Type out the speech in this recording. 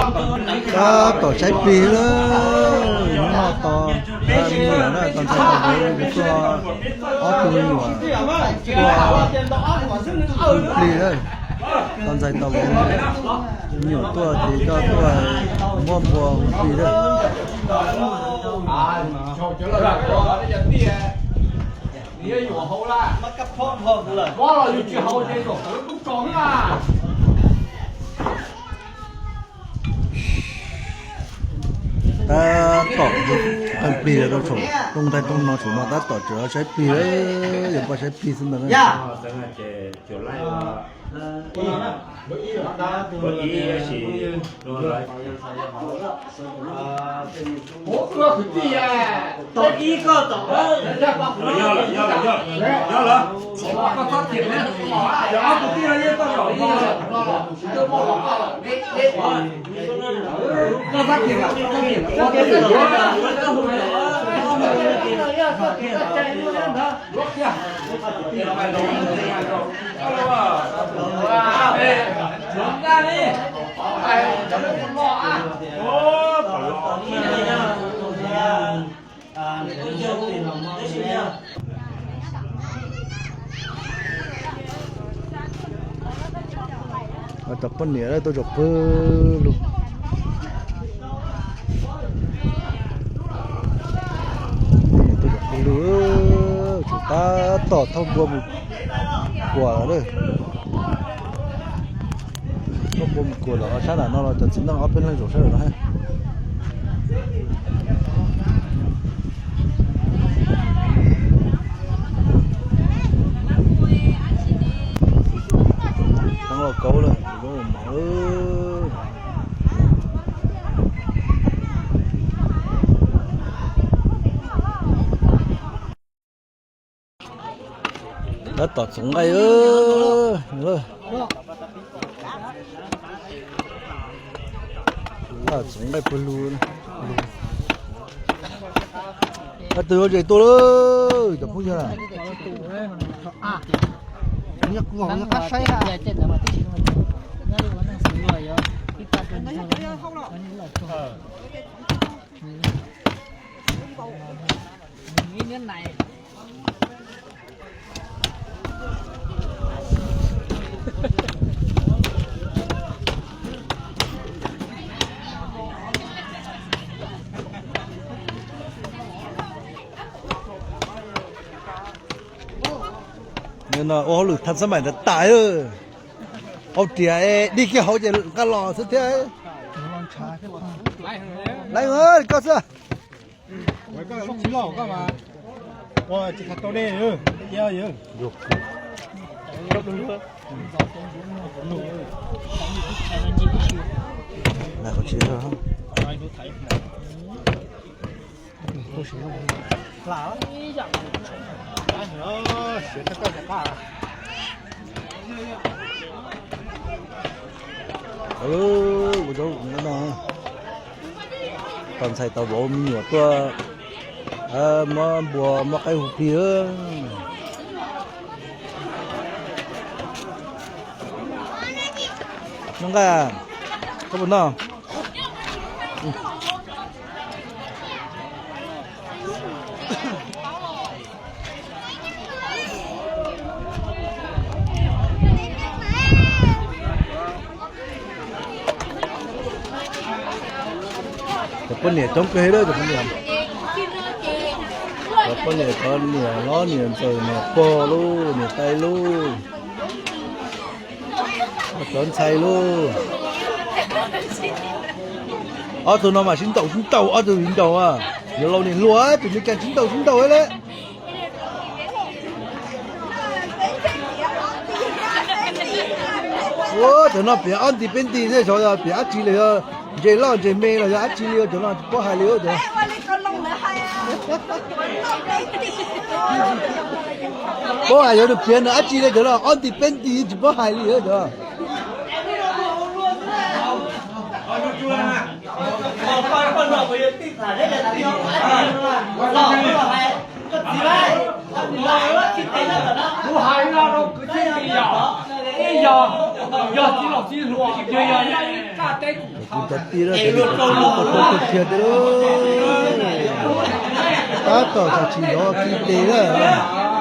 Tab tom saib plig lawm, hnub no tos me nyuam na, tos ntxhais tos vauv tuaj, ob tug me nyuam tuaj hu plig lawm. Tos ntxhais tos vauv me nyuam tuaj ces coj tuaj muab npua hu plig lawm. Tab tom qeej plig rau saum rooj ntaig rooj no, saum no tab tom tseem saib plig, yog pab saib plig xwb ntag na. Cov poj niam tuaj zaum pawg lug, tuaj zaum pawg lug, tseem tab tom thauj npua mus kuam lawm. Thauj npua mus kuam lawm, sab nram no los cov txiv neej ob peb leeg zaum sab nram no. Los kauv lawm, mov. Tab tom txoov nqaij. Txoov nqaij pawg lug. Tab tus yuav zes tuaj lawm cov phooj ywg na. No ua hauj lwm thaj xab maim ntawd tas. Hauv riam dig kiag hauv ces nqa los xwb thiab. Laiv, koj xwb. Ua zaub no, tos ntxhais tos vauv me nyuam tuaj muab npua muab qaib hu plig. Noj nqaij, koj puas noj? Cov poj niam coob kawg li, cov poj niam, cov poj niam, cov niam hlob, niam ntxawm, niam pog lauj, niam tais lauj, cov ntxhais lauj. Ob tug no mas sib ntaus sib ntaus, ob tug viv ncaus, yuav laus niam hluas ces nws cas sib ntaus sib ntaus lawm. Ua cov no piav ob nti peb nti xwb, xyov yog piav dab tsi lawm, yog ntses loj ntses me los yog dab tsi li, cov no tsis paub hais li cov. Paub hais yog nws piav nws dab tsi li, cov no ob nti peb nti tsis paub hais li cov. Kuv hais no rau kwv tij yog, ib yog, yog txiv laus txiv hluas, yog, yog ib kaj teb. Kuv cov tij lawm, cov tij lawm, tab tom tsis yog tij tes lawm.